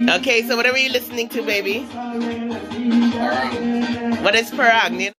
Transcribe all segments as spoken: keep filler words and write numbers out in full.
Okay, so what are we listening to, baby? Parang. What is parang? You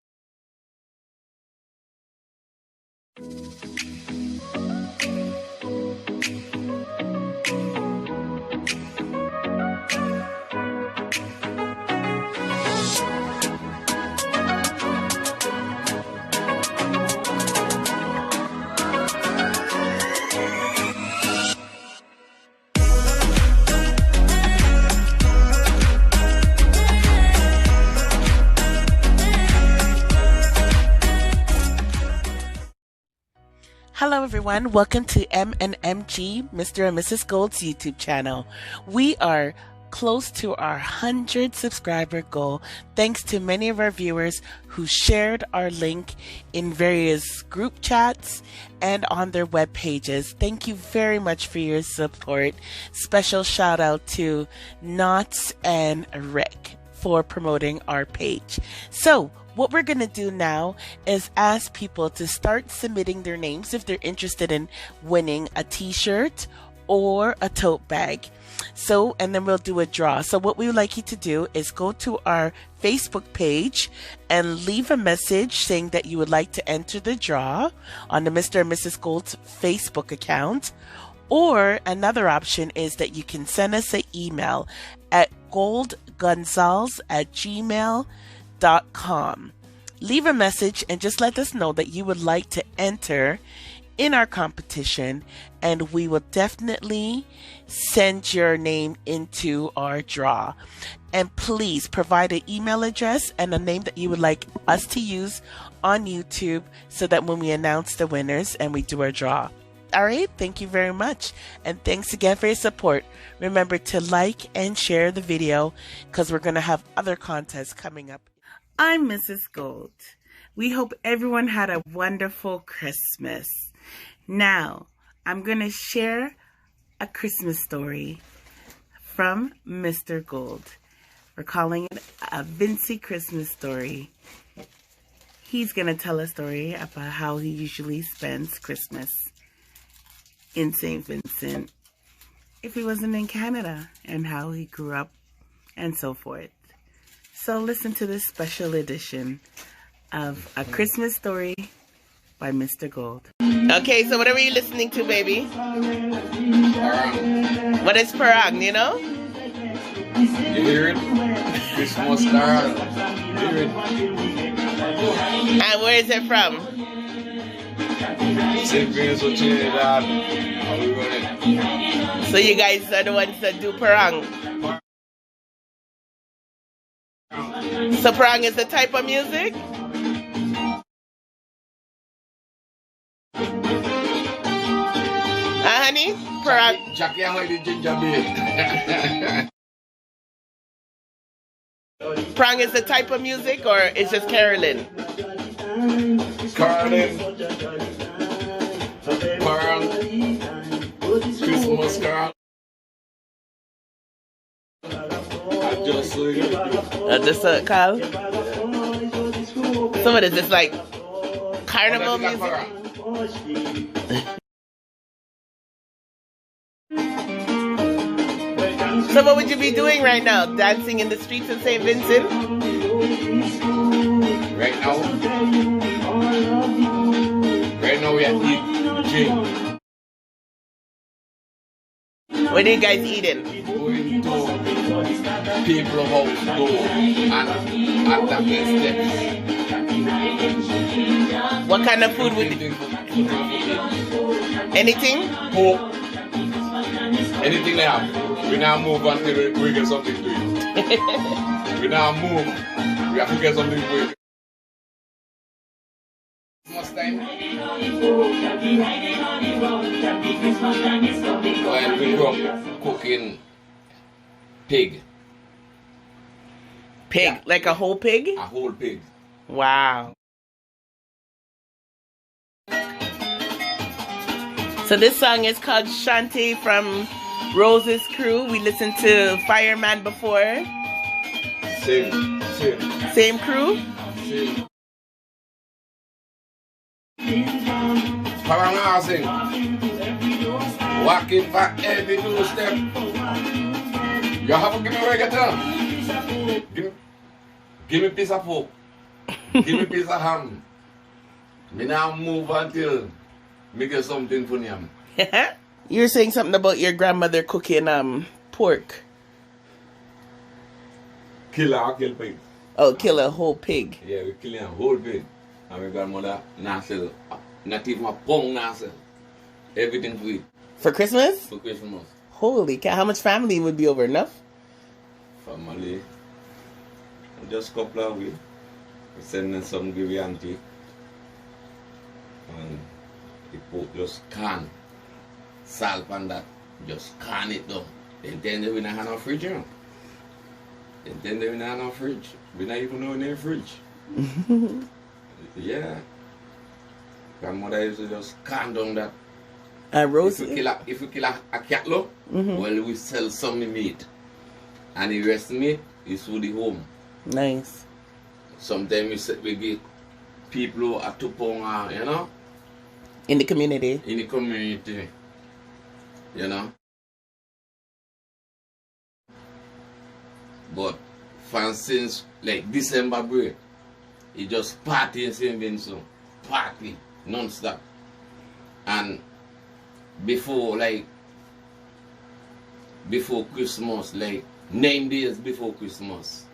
Hello everyone, welcome to M and M G, Mister and Missus Gold's YouTube channel. We are close to our hundred subscriber goal, thanks to many of our viewers who shared our link in various group chats and on their web pages. Thank you very much for your support. Special shout out to Knots and Rick for promoting our page. So, what we're gonna do now is ask people to start submitting their names if they're interested in winning a t-shirt or a tote bag. So, and then we'll do a draw. So what we would like you to do is go to our Facebook page and leave a message saying that you would like to enter the draw on the Mister and Missus Gold's Facebook account. Or another option is that you can send us an email at goldgonzalez at gmail dot com. Leave a message and just let us know that you would like to enter in our competition, and we will definitely send your name into our draw. And please provide an email address and a name that you would like us to use on YouTube, so that when we announce the winners and we do our draw. All right, thank you very much. And thanks again for your support. Remember to like and share the video, 'cause we're gonna have other contests coming up. I'm Missus Gold. We hope everyone had a wonderful Christmas. Now, I'm gonna share a Christmas story from Mister Gold. We're calling it a Vincy Christmas story. He's gonna tell a story about how he usually spends Christmas in Saint Vincent if he wasn't in Canada, and how he grew up and so forth. So listen to this special edition of A Christmas Story by Mister Gold. Okay, so what are we listening to, baby? Parang. What is parang, you know? You hear it? Christmas carol. You hear it? And where is it from? Saint Vincent, Trinidad. How we run it? So you guys are the ones that do parang? So parang is the type of music? Ah, honey? Parang. Jackie, Jackie, I like the ginger beer. Parang is the type of music, or it's just caroling? Caroling. Parang. Christmas carol. I just saw it. Uh, this, uh, Carl? So what is this, like, carnival music? So what would you be doing right now? Dancing in the streets of Saint Vincent? Right now? Right now we are eat, drink. What are you guys eating? Going to people house door and attack their steps. What kind of food would... Anything for, for, for anything? Pork. Anything they have. We now move until we, we get something to eat. We now move. We have to get something to eat. Christmas time. Well, we grew up cooking pig. Pig, yeah. Like a whole pig? A whole pig. Wow. So this song is called Shanty from Rose's crew. We listened to Fireman before. Same, same. Same crew? Same. Parang a sing. Walking for every doorstep. You have to give me reggaeton. Give, give me piece of pork. Give me piece of ham. Mi nah move until mi get something fi nyam. You were saying something about your grandmother cooking, um, pork. Kill a kill pig. Oh, kill a whole pig. Yeah, we kill a whole pig. And mi grandmother nah sell, not even a pound nah sell. Everything we eat. For Christmas? For Christmas. Holy cow, how much family would be over? Enough? Family, just couple of we. We send dem some give we auntie. And the pork just can. Salt and that, just can it down. Dem time deh we nah have no fridge, you know. Dem time deh we nah have no fridge. We nah even know we need fridge. Yeah. Grandmother used to just can down that. And roast it? If we kill a, if we kill a, a cattle, well, we sell some meat. And the rest meat is for the home. Nice. Sometimes we seh, we give people a two pound, uh, you know? In the community. In the community. You know? But from since, like, December break, it just party in Saint Vincent. Party, non-stop. And before, like, before Christmas, like, nine days before Christmas,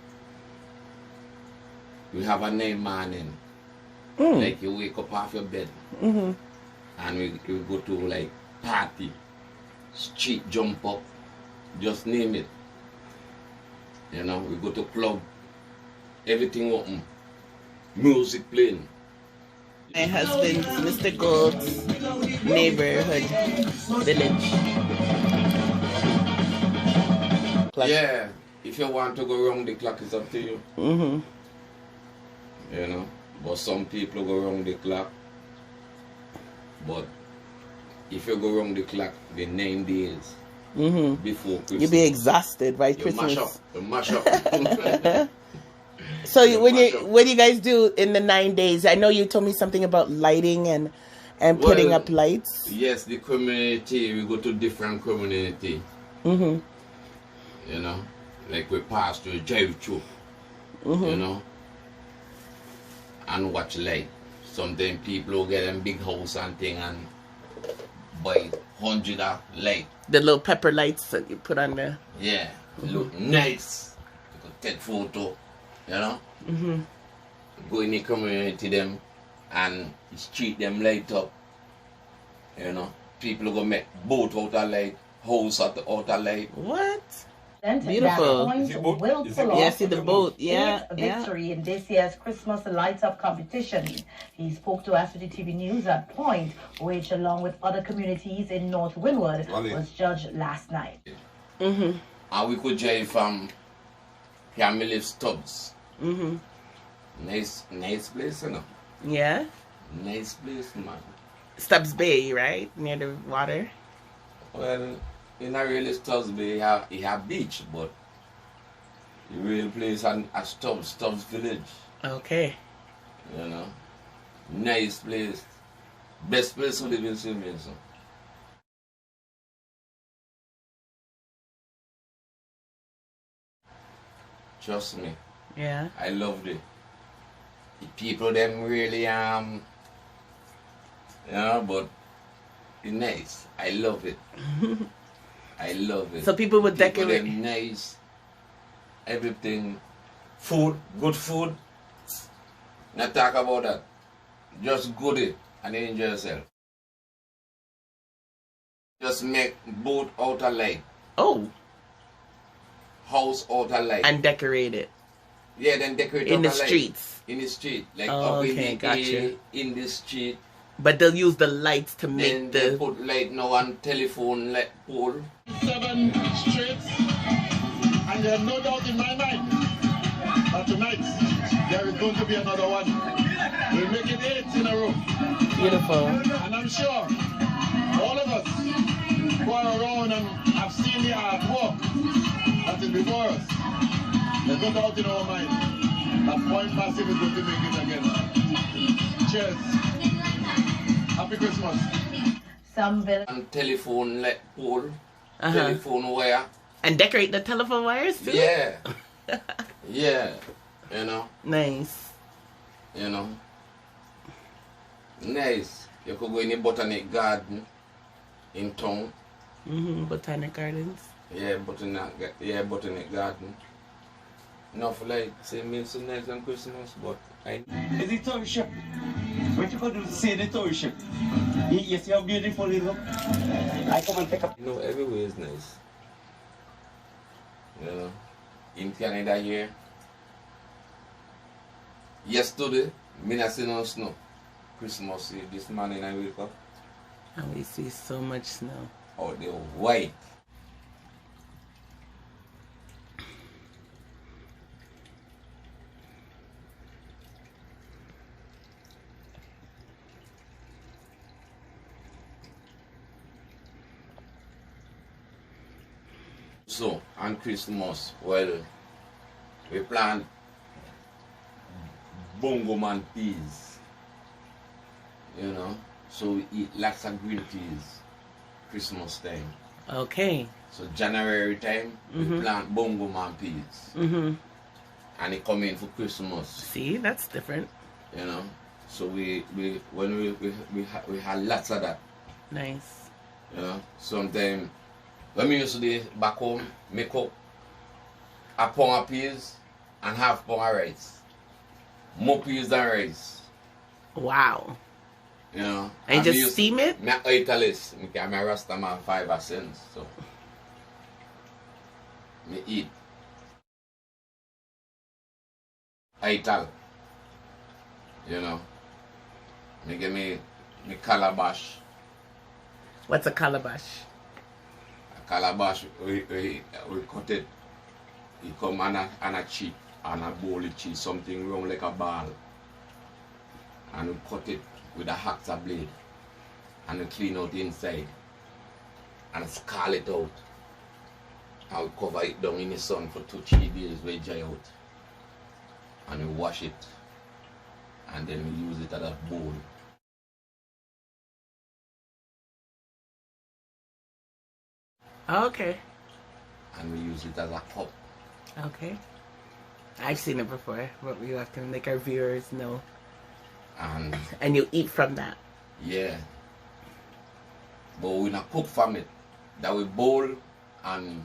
we have a nine morning. Like, you wake up off your bed and we, we go to, like, party, street jump up, just name it. You know, we go to club, everything open, music playing. My husband's, Mister Gold's neighborhood village. Yeah, if you want to go round the clock, it's up to you. You know, but some people go round the clock. But if you go round the clock, the nine days before Christmas, you be exhausted by Christmas. You mash up. You mash up. So you, when you, what do you guys do in the nine days? I know you told me something about lighting and, and putting up lights. Yes, the community, we go to different community. You know, like, we pass through, drive through, you know, and watch light. Sometimes people will get them big house and thing and buy hundred of light. The little pepper lights that you put on there. Yeah, look nice. You could take photo, you know. Go in the community them and street them light up. You know, people go make boat out of light, house out, out of light. What? Beautiful. That point will pull off its victory in this year's Christmas Lights Up competition. He spoke to Aswity T V News at Point, which, along with other communities in North Windward, was judged last night. And we could drive from Family Stubbs. Nice, nice place, you know. Yeah? Nice place, man. Stubbs Bay, right? Near the water? Well, e not really Stubbs Bay, it have, it have beach, but the real place and a Stubbs, Stubbs Village. Okay. You know? Nice place. Best place to live in Saint Vincent. Trust me. Yeah. I love the, the people them really, um, you know, but it nice. I love it. I love it. So people would decorate. People them nice. Everything. Food, good food. Not talk about that. Just go there and enjoy yourself. Just make boat out of light. Oh. House out of light. And decorate it. Yeah, then decorate in the streets. In the street, like, up in the street. But they'll use the lights to make the. Then they put light now on telephone light pole. Seven streets, and there's no doubt in my mind that tonight there is going to be another one. We'll make it eight in a row. Beautiful. And I'm sure all of us who are around and have seen the artwork that is before us, there's no doubt in our mind that Point Massive is going to make it again. Cheers. Happy Christmas. Some vil- And telephone light pole, telephone wire. And decorate the telephone wires too? Yeah. Yeah. You know? Nice. You know? Nice. You could go in the Botanic Garden in town. Mm-hmm. Botanic Gardens. Yeah, Botanic, yeah, Botanic Garden. Nuff light, seh, mean so nice on Christmas, but I... Is it tourist ship? What you gonna do to save the tourist ship? Yes, you have beautiful, you know. I come and pick up. You know, everywhere is nice. You know, in Canada here, yesterday, mi nuh see no snow. Christmas Eve, this morning I wake up. And we see so much snow. Oh, they white. So, on Christmas, well, we plant bongo man peas, you know, so we eat lots of green peas Christmas time. Okay. So January time, we plant bongo man peas. Mm-hmm. And it come in for Christmas. See, that's different. You know, so we, we, when we, we, we, ha- we had lots of that. Nice. You know, sometimes when we used to be back home, mi cook a pound of peas and half pound of rice. More peas than rice. Wow. You know, and just steam it? Mi a italist. Mi can, mi a Rasta man five a sense, so mi eat ital. You know, mi get mi, mi calabash. What's a calabash? A calabash, we, we, we cut it. It come on a, on a chip, on a bowl chip, something round like a ball. And we cut it with a hacksaw blade. And we clean out the inside. And scald it out. And we cover it down in the sun for two, three days, we dry out. And we wash it. And then we use it as a bowl. Okay. And we use it as a cup. Okay. I've seen it before, but we have to make our viewers know. And and you eat from that. Yeah. But we not cook from it. That we bowl and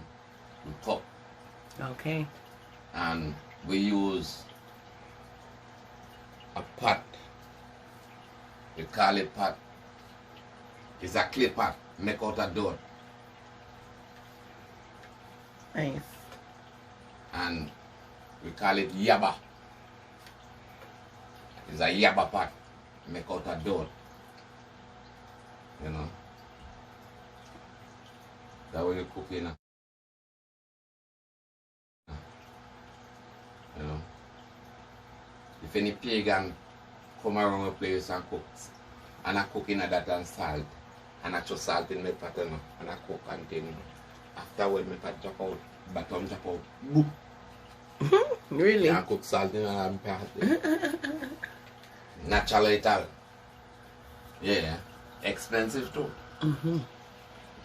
we cook. Okay. And we use a pot. We call it pot. It's a clay pot, make out of dirt. Nice. And we call it yaba. It's a yaba pot, make out of dirt. You know. That way you cook in. You know, if any pagan come around a place and cook, and a cook in that and salt, and a throw salt in my pot, you know, and a cook and thing, you know. Afterward, my pot drop out, bottom drop out, boop. Really? And cook salt in my pot. Natural it all. Yeah, expensive too. Mm-hmm.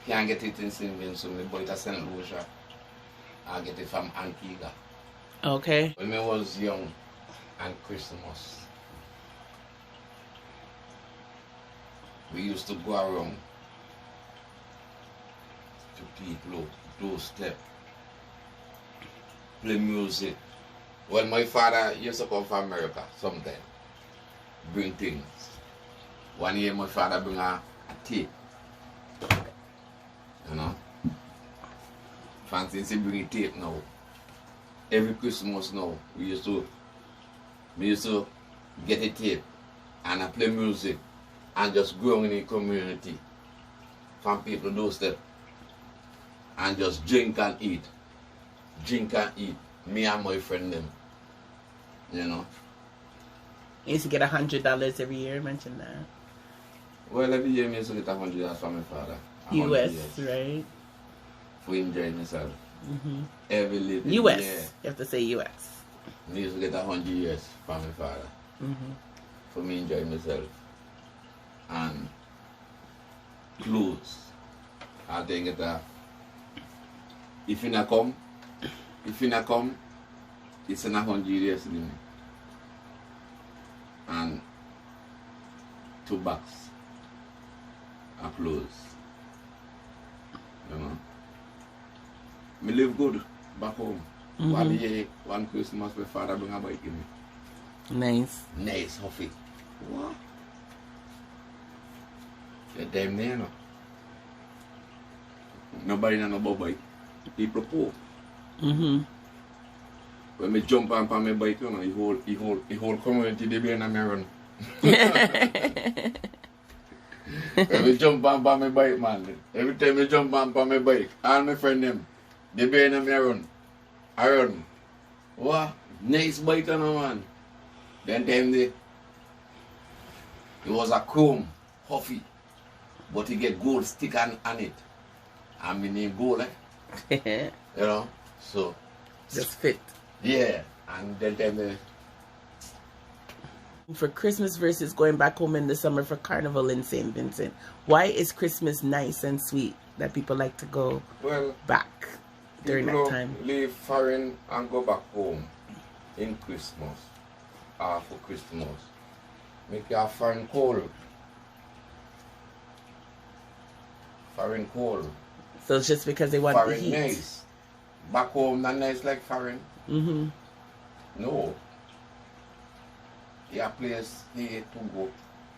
Can't get it in Saint Vincent, mi buy it at Saint Lucia. I get it from Antigua. Okay. When mi was young and Christmas, we used to go around to people doorstep, play music. Well, my father used to come from America sometime, bring things. One year my father bring a, a tape. You know? Fancy he bring a tape now. Every Christmas now, we used to Mi used to get a tape and a play music and just go in the community from people doorstep and just drink and eat. Drink and eat. Me and my friend them. You know. You used to get a hundred dollars every year, mention that. Well, every year mi used to get a hundred dollars from my father. A hundred U S, right? Fi enjoy myself. Mm-hmm. Every living U S, year. You have to say U S. Mi used to get a hundred U S from my father. Mm-hmm. Fi mi enjoy myself. And clothes. I think get a, If yu na come, if yu na come, it's na hundred years, you know. And two bags of clothes, you know. Mi live good back home. One year, one Christmas, my father bring a bike give mi. Nice. Nice, huffy. What? The damn name, no. Nobody nuh know bout bike. People poor. When mi jump on pon mi bike, you know, the whole, the whole, the whole community, dem behind mi a run. When mi jump on pon mi bike, man, every time mi jump on pon mi bike, all mi friend dem, dem behind mi a run. A run. Wah? Nice bike, you know, man. Dem time deh, it was a chrome, huffy, but it get gold stick on, on it. And mi name gold, eh? You know? So, just fit. Yeah. And dem time deh, for Christmas versus going back home in the summer for carnival in Saint Vincent. Why is Christmas nice and sweet that people like to go back during that time? Well, people leave foreign and go back home in Christmas, or for Christmas. Mek a foreign cold. Foreign cold. So it's just because they want the heat. Foreign nice. Back home nuh nice like foreign. No. Yah place hate to go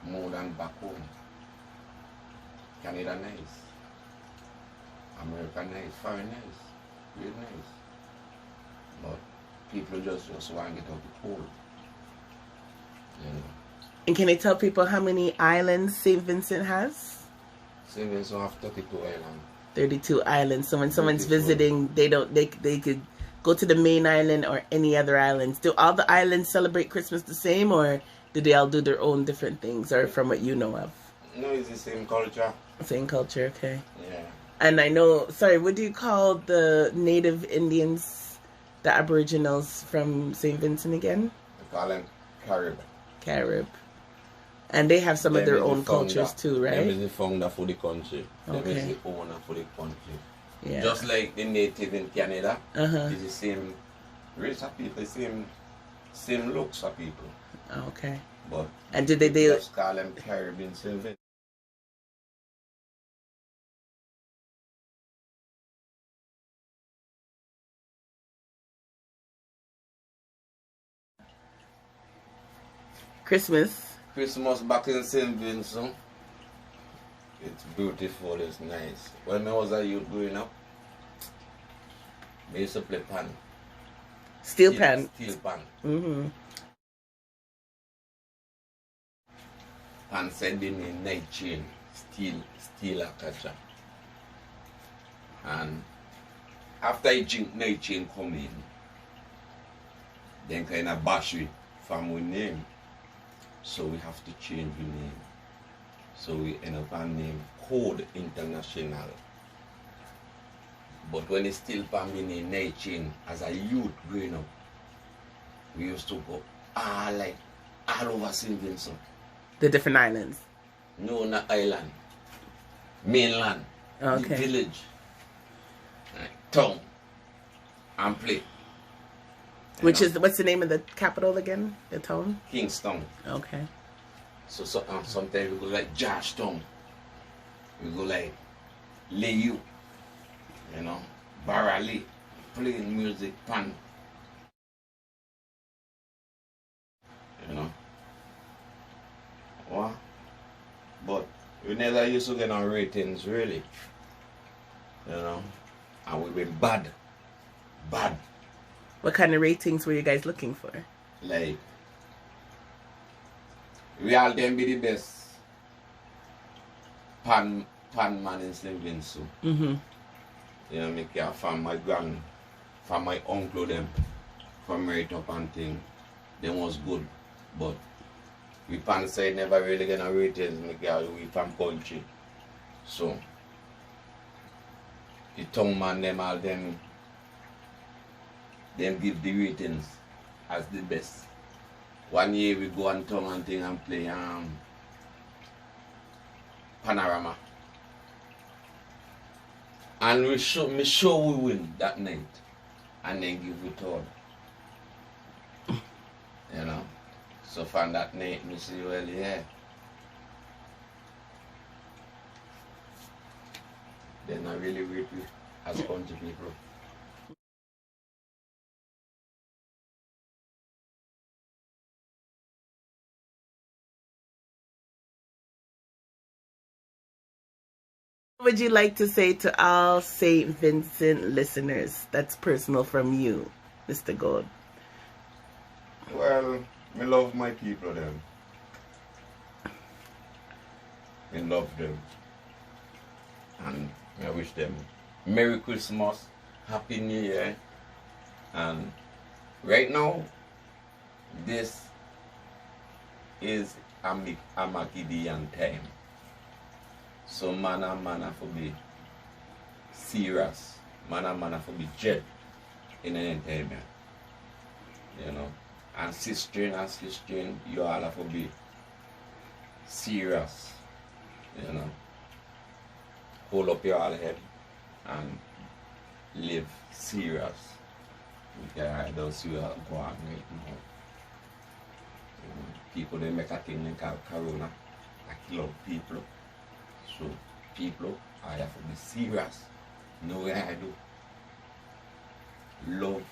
more than back home. Canada nice. America nice. Foreign nice. Real nice. But people just, just want get out the cold. You know. And can you tell people how many islands Saint Vincent has? Saint Vincent have thirty-two islands. Thirty-two islands. So when someone's visiting, they don't, they, they could go to the main island or any other islands. Do all the islands celebrate Christmas the same, or do they all do their own different things, or from what you know of? No, it's the same culture. Same culture, okay. Yeah. And I know, sorry, what do you call the native Indians, the Aboriginals from Saint Vincent again? We call them Carib. Carib. And they have some of their own cultures too, right? Dem is the founder for the country. Dem is the owner for the country. Yeah. Just like the native in Canada, it's the same race of people, same, same looks of people. Okay. But and do they, they just call them Caribbean Silver. Christmas. Christmas back in Saint Vincent. It's beautiful, it's nice. When I was a youth growing up, we used to play pan. Steel pan. Steel pan. Mm-hmm. Pan side be name Night Chain, steel, steel a catch am. And after he drink Night Chain come in, dem kinda bash we from we name. So we have to change we name. So we end up a name Code International. But when he still pan be name Night Chain, as a youth growing up, we used to go all, like, all over Saint Vincent. The different islands? No, not island. Mainland. Okay. The village. Like, town. And play. Which is, what's the name of the capital again? The town? Kingston. Okay. So, so, um, sometimes we go, like, Georgetown. We go, like, Layou. You know, Barralee. Playing music pan. You know. Wah? But we never used to get no ratings, really. You know. And we been bad. Bad. What kind of ratings were you guys looking for? Like, we all dem be the best pan, pan man in Saint Vincent. Mm-hmm. You know, mi care from my grand, from my uncle dem, from right up and thing, dem was good. But we pan side never really get no ratings, mi care we from country. So, the town man dem, all dem, dem give the ratings as the best. One year we go on town and thing and play, um, Panorama. And we sure, mi sure we win that night. And dem give we third. You know? So from that night, mi see, well, yeah. Dem nuh really rate we as country people. What would you like to say to all Saint Vincent listeners that's personal from you, Mister Gold? Well, mi love my people dem. Mi love dem. And mi wish dem Merry Christmas, Happy New Year. And right now, this is Arma-, Armageddon time. So man and man haffi be serious. Man and man haffi be jet in the end time, yeah. You know. And sistren and sistren, you all haffi be serious. You know. Hold up your all head and live serious. Because I don't see what go on right now. People dem mek a thing dem call corona a kill out people. So people, I haffi be serious. Know what I do. Love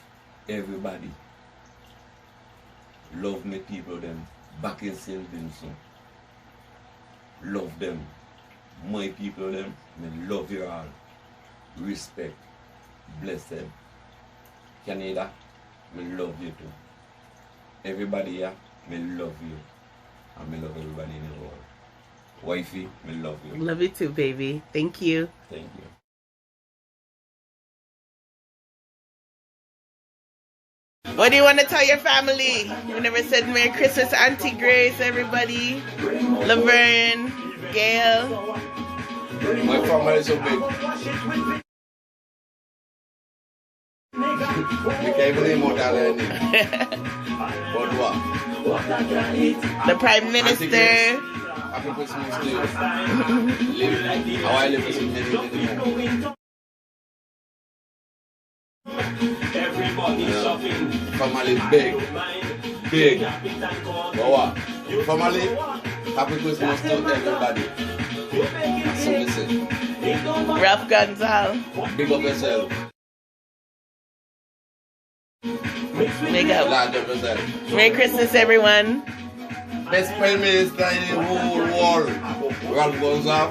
everybody. Love mi people dem back in Saint Vincent. Love dem. My people dem, mi love you all. Respect. Blessed. Canada, mi love you too. Everybody here, mi love you. And mi love everybody in the world. Wifey, mi love you. Love you too, baby. Thank you. Thank you. What do you want to tell your family? We never said Merry Christmas, Auntie Grace, everybody. Laverne, Gail. My family is so big. We can't even name out all their name. But what? The Prime Minister. Auntie Grace, happy Christmas to you. Live. How I live for some many, many more. Everybody shopping. Family big. Big. But what? Family, happy Christmas to everybody. That's what we say. Ralph Gonzal. Big up yourself. Big up. Large up yourself. Merry Christmas, everyone. Best Prime Minister in the whole world, Ralph Gonzal.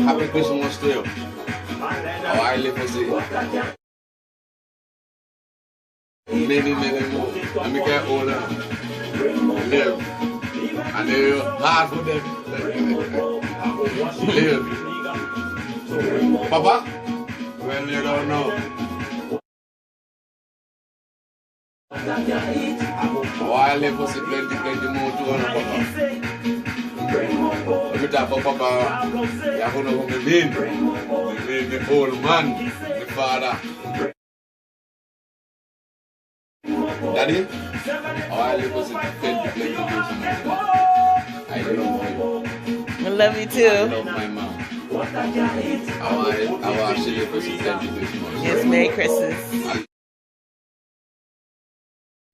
Happy Christmas to you. How I live for see. Many, many more. And we can hold on. Live. And they hard for them. Live. Papa? Well, you don't know. Why live for see plenty, plenty more to one, Papa? Let me talk about Papa. You have to know who me mean. Me mean the old man, the father. Daddy, how I live for see plenty, plenty more to one. I love you. I love you too. I love my mom. How I, how I she live for see plenty, plenty more. Yes, Merry Christmas.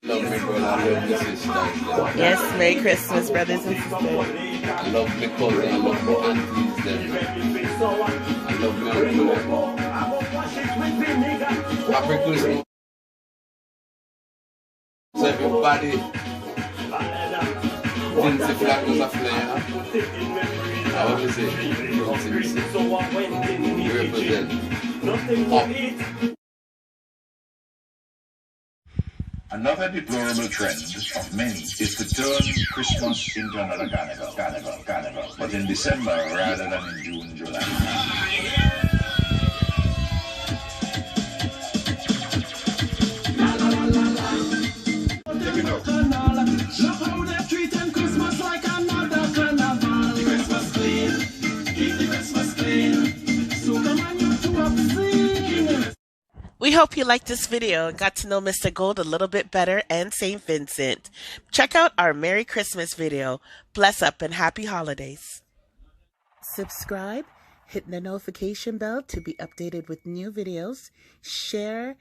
I love my brother, I love my sisters. Yes, Merry Christmas, brothers and sisters. I love my cousin, I love my aunties dem. I love my uncle dem. Happy Christmas. So everybody, Vincy flag was a flyer. I always say, Vincy, Vincy. We represent. Up. Another deplorable trend of many is to turn Christmas into another carnival, carnival, carnival, but in December rather than in June, July. Look how dem treating Christmas like another carnival. Christmas clean, keep the Christmas clean. So come on, you two, obscene. We hope you liked this video and got to know Mister Gold a little bit better and Saint Vincent. Check out our Merry Christmas video. Bless up and happy holidays. Subscribe, Hit the notification bell to be updated with new videos. Share